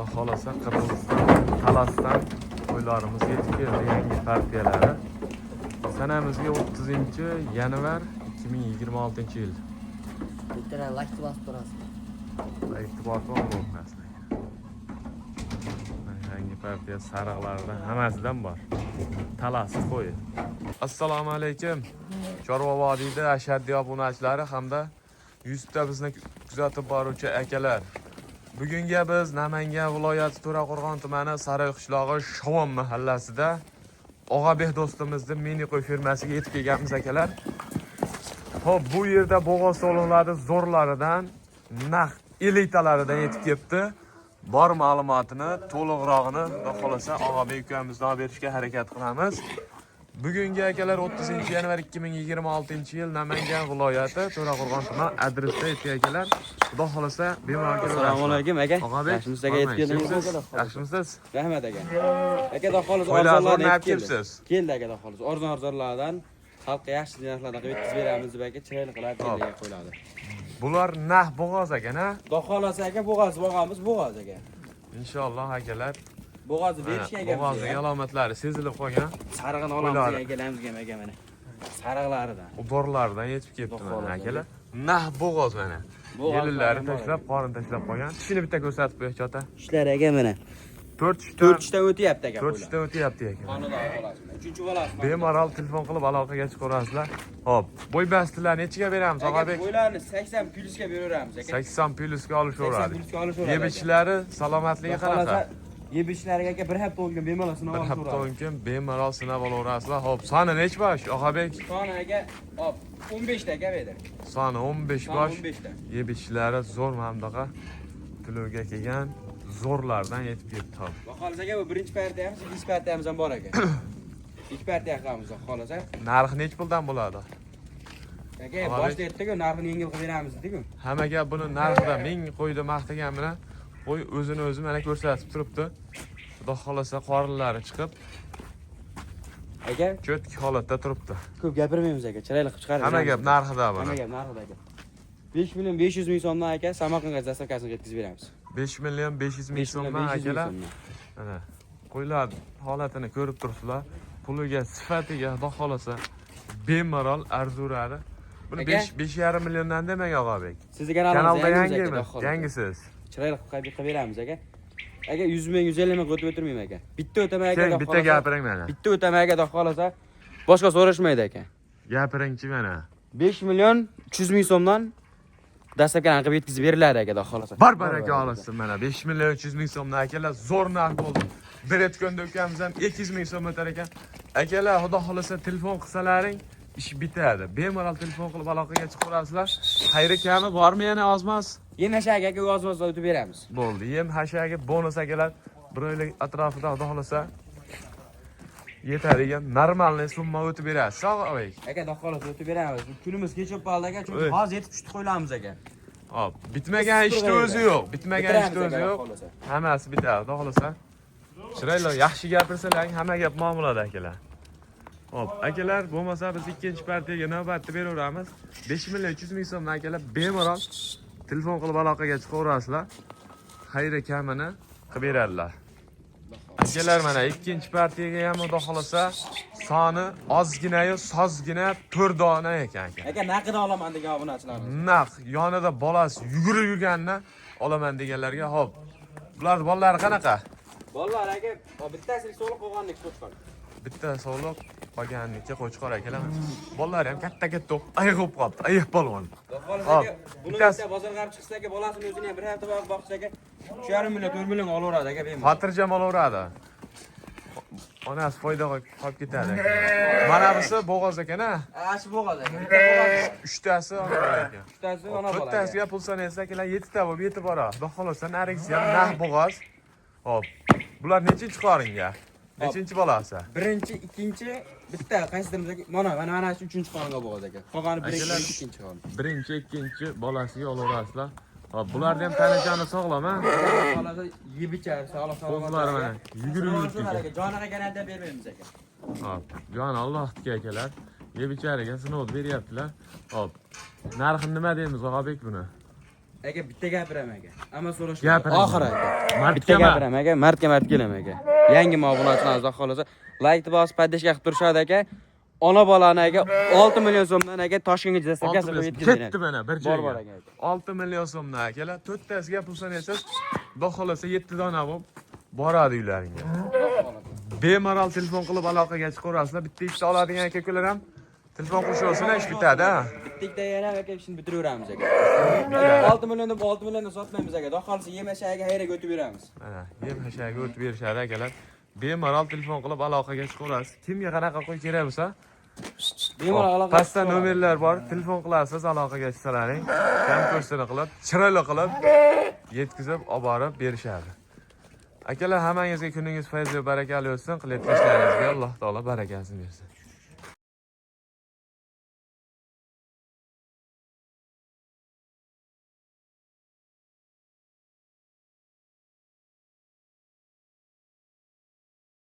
Xudo xohlasa, Qirg'iziston Talasdan qo'ylarimiz yetib keldi, yangi partiyalari. Sanamizga 30 yanvar 2026 yil. Bittadan laykni bosib turasiz. E'tibor bo'lmasin. Yangi partiya sariqlaridan hammasidan bor. Talas qo'yi. Assalomu alaykum. Chorva vodiyda ashaddiy obunachilari hamda YouTube'da bizni kuzatib boruvchi akalar. Bugunga biz Namangan viloyati To'raqo'rg'on tumani Saroy qishlog'i Shovon mahallasida Og'abek do'stimizni mini qo'y fermasiga yetib kelganmiz, akalar. Xo'p, bu yerda bo'g'oz to'lovlari zo'rlaridan, naq elitalaridan yetib kelibdi. Bor ma'lumotini, to'liqrog'ini Xudo xohlasa Og'abek ukamizdan olib berishga harakat qilamiz. Bugungi, akalar, 30 yanvar 2026 yil Namangan viloyati To'raqo'rg'on tuman adresda yetgan akalar. Xudo xohlasa bemalol kelaverasizlar. Assalomu alaykum, aka. Og'abek, Yaxshimisiz, aka, yetib keldingiz? Yaxshimisiz? Rahmat, aka. Aka, xudo xohlasa Qo'ylar arzonlardan zo'rni yetib olib keldi. kelibsiz. Keldi, aka, xudo xohlasa. Arzon arzonlardan xalqqa yaxshi narxlarda qilib yetkazib beramiz deb, aka, chiroyli qilib keldi qo'ylarni. Bular nah bo'g'oz ekan, ha? Xudo xohlasa, aka, bo'g'oz bog'amiz, bo'g'oz, aka. Inshaalloh, akalar. Bo'g'ozni berishgan aka. Bo'g'ozning alomatlari sezilib qolgan. Sarig'ini olamiz Qo'ylari. Akalarimizga ham, aka, mana. Sariqlaridan. Udorlardan yetib kelibdi Xudo mana, xohlasa. Akalar. Nah bo'g'oz mana. Bo'g'oz Yelinlari bor. Tashlab, qorin tashlab qo'ygan. Tishini bitta ko'rsatib qo'y, ota. Tishlari, aka, mana. 4 tishdan 4 tishdan o'tyapti, aka. 4 tishdan o'tyapti ekan. Xonadon bolasi. Uchinchi bolasi. Bemalol telefon qilib aloqaga chiqaverasizlar. Xo'p, bo'y bastilarni nechiga beramiz, Aka, Og'abek? bo'ylarni 80 plyusga beraveramiz, aka. 80 plyusga 80 olishaveradi. Plyusga olishaveradi. Yeb ichishlari, salomatligi Xudo xohlasa, qanaqa? Yeb ichishlariga, aka, bir hafta 10 kun bemalol sinab Bir hafta olishaveradi. 10 kun bemalol sinab olaverasizlar. Xo'p, soni nechi bosh, Og'abek? Soni, aka, hop, 15 ta, aka, bu yerda. Soni 15 Soni bosh. 15 ta. Yeb ichishlari zo'r, mana bunaqa to'lovga kelgan zo'rlardan yetib kelibdi. Xo'p. Xudo xohlasa, aka, bu birinchi partiyamiz, ikkinchi partiyamiz ham bor, aka. Ikki partiya qilamiz, xudo xohlasa. Narxi nechi puldan bo'ladi? Aka, Og'abek. Boshida aytdik-ku, narxini yengil qilib beramiz dedik-ku. Hamma gap buni narxida. Ming qo'yni maqtagan bilan qo'y o'zini o'zi mana ko'rsatib turibdi. Xudo xohlasa, qorinlari chiqib, Aka, cho'tki holatda turibdi. Ko'p gapirmaymiz, aka, chiroyli qilib chiqarib Hamma beramiz. gap narxida Hamma buni. gap narxida, aka. 5 million 500 ming so'mdan, aka, Samarqandga доставка sini yetkazib beramiz. 5 million 500 ming 5 million so'mdan, 500 ming akalar. so'mdan. Mana qo'ylar holatini ko'rib turibsizlar. Puliga, sifatiga, Xudo xohlasa, bemalol arzuradi. Buni Aka. 5 5,5 milliondan demang, Og'abek. Sizni kanalimizda Kanalda yangimiz, aka, yangimi? xudo xohlasa. Yangisiz. Chiroyli qilib beramiz, aka. Aka, 100 ming, 150 ming o'tib o'tirmayman, aka. Bitta o'taman, aka, Keling, xudo bitta xohlasa. gapiring mana. Bitta o'taman, aka, xudo xohlasa. Boshqa so'rashmaydi, aka. Gapiringchi mana. 5 million 300 ming so'mdan доставка ni qilib yetkazib beriladi, aka, xudo xohlasa. Bor baraka olsin mana 5 million 300 ming so'mdan, akalar, zo'r narx bo'ldi. Bir aytganda ukamiz ham 200 ming so'm o'tar ekan. Akalar, xudo xohlasa, telefon qilsalaring ish bitadi. Bemalol telefon qilib aloqaga chiqaverasizlar. Xayri kami bormi yana ozmas? Yem hashagi, aka, ozmaz o'tib beramiz. Bo'ldi. Yem hashagi bonus, akalar. Bir oylik atrofida, xudo xohlasa, yetadigan нормальный summa o'tib berasiz. Og'abek. Aka, xudo xohlasa, o'tib beramiz. Kunimiz kech bo'lib qoldi, aka, chunki Oy. Hozir yetib tushdi qo'ylarimiz, aka. Hop, bitmagan ishni o'zi yo'q. Bitmagan Bitiramiz, ishni o'zi aka, yo'q. xudo xohlasa. Hammasi bitadi, xudo xohlasa. Chiroyli, yaxshi gapirsalaring, hamma gap muomalada, akalar. Hop, akalar, bo'lmasa biz ikkinchi partiyaga navbatni beraveramiz. 5 million 300 ming so'mdan, akalar, bemalol telefon qilib aloqaga chiqaverasizlar. Xayri kamini qilib beradilar. Akalar, mana ikkinchi partiyaga ham, xudo xohlasa, soni ozgina-yu sozgina 4 dona ekan, aka. Aka, naqd olaman degan obunachilarimiz. Naq yonida bolasi yugurib yurganini olaman deganlarga, hop. Bular bolalari qanaqa? Bolalar, aka, bittasilik so'liq, qo'yganlik qo'chqor. Bitta sovliq, qolganiki qo'chqor, akalar. Bolalari ham katta katta bo'lib, ayiq bo'lib qolibdi, ayiq polvon. Xudo xohlasa, Hop, aka, buni bitta bozorga olib chiqsa, aka, bolasini o'zini ham bir hafta boqib boqsa, aka, 3,5 million, 4 million olaveradi, aka, bemalol. Xotirjam olaveradi. Onasi foyda qolib ketadi. Mana busi bo'g'oz ekan, a? Ha, shu bo'g'oz, aka. Bitta bo'g'oz. Uchtasi ona bola ekan. Uchtasi ona bola. To'rttasiga pul sanaysiz, akalar, yettita bo'lib yetib boradi. Xudo xohlasa, narigisi ham naq bo'g'oz. Hop. Bular nechinchi qoringa? Nechinchi bolasi? Birinchi, ikkinchi, bitta qaysidirimiz, aka? Mana shu uchinchi qoringa bo'g'oz, aka. Qolgani birinchi, Akalar- ikkinchi qorin. Birinchi, ikkinchi bolasiga olaverasizlar. Hop, bularni ham tanajoni sog'lom, a? Xohlasa yeb ichar, sog'liq salomat. Qo'zlari mana yugurib yuribdi ekan. Aka, joniga garantiya bermaymiz, aka. Hop, jon Allohniki, akalar. Yeb ichariga sinov beryaptilar. Hop. Narxini nima deymiz, Og'abek, buni? Aka, bitta gapiraman aka. Hamma so'rash. Gapiring. Oxiri aka. Mardga Bitta mard. gapiraman aka, mardga mard kelaman aka. Yangi obunachilar, xudo xohlasa, laykni bosib, поддержка qilib turishadi aka. Ona bolani aka 6 million so'mdan aka Toshkentga доставка qilib yetkazib Ketdi beradi. mana bir Bor, joyga. bor aka. 6 million so'mdan akalar, to'rttasiga pul sanaysiz. Xudo xohlasa 7 dona bo'lib boradi uylaringga. Bemalol telefon qilib aloqaga chiqaverasizlar. Bitta ikkita oladigan aka ukalar ham telefon qilishaversin, ish bitadi, ha. Bitta ikkita yana aka ishini bitiraveramiz aka. 6 million deb 6 millionda sotmaymiz aka. Xudo xohlasa yem hashagiga xayraga o'tib beramiz. Mana yem hashaga o'tib berishadi akalar. Bemalol telefon qilib aloqaga chiqaverasiz. Kimga qanaqa qo'y kerak bo'lsa, Bemalol aloqa. Pastda nomerlar bor, telefon qilasiz, aloqaga chiqsalaring, kam ko'stini qilib, chiroyli qilib yetkazib olib borib berishadi. Akalar, hammangizga kuningiz fayz va barakali o'tsin, qilayotgan ishlaringizga Alloh taolo barakasini bersin.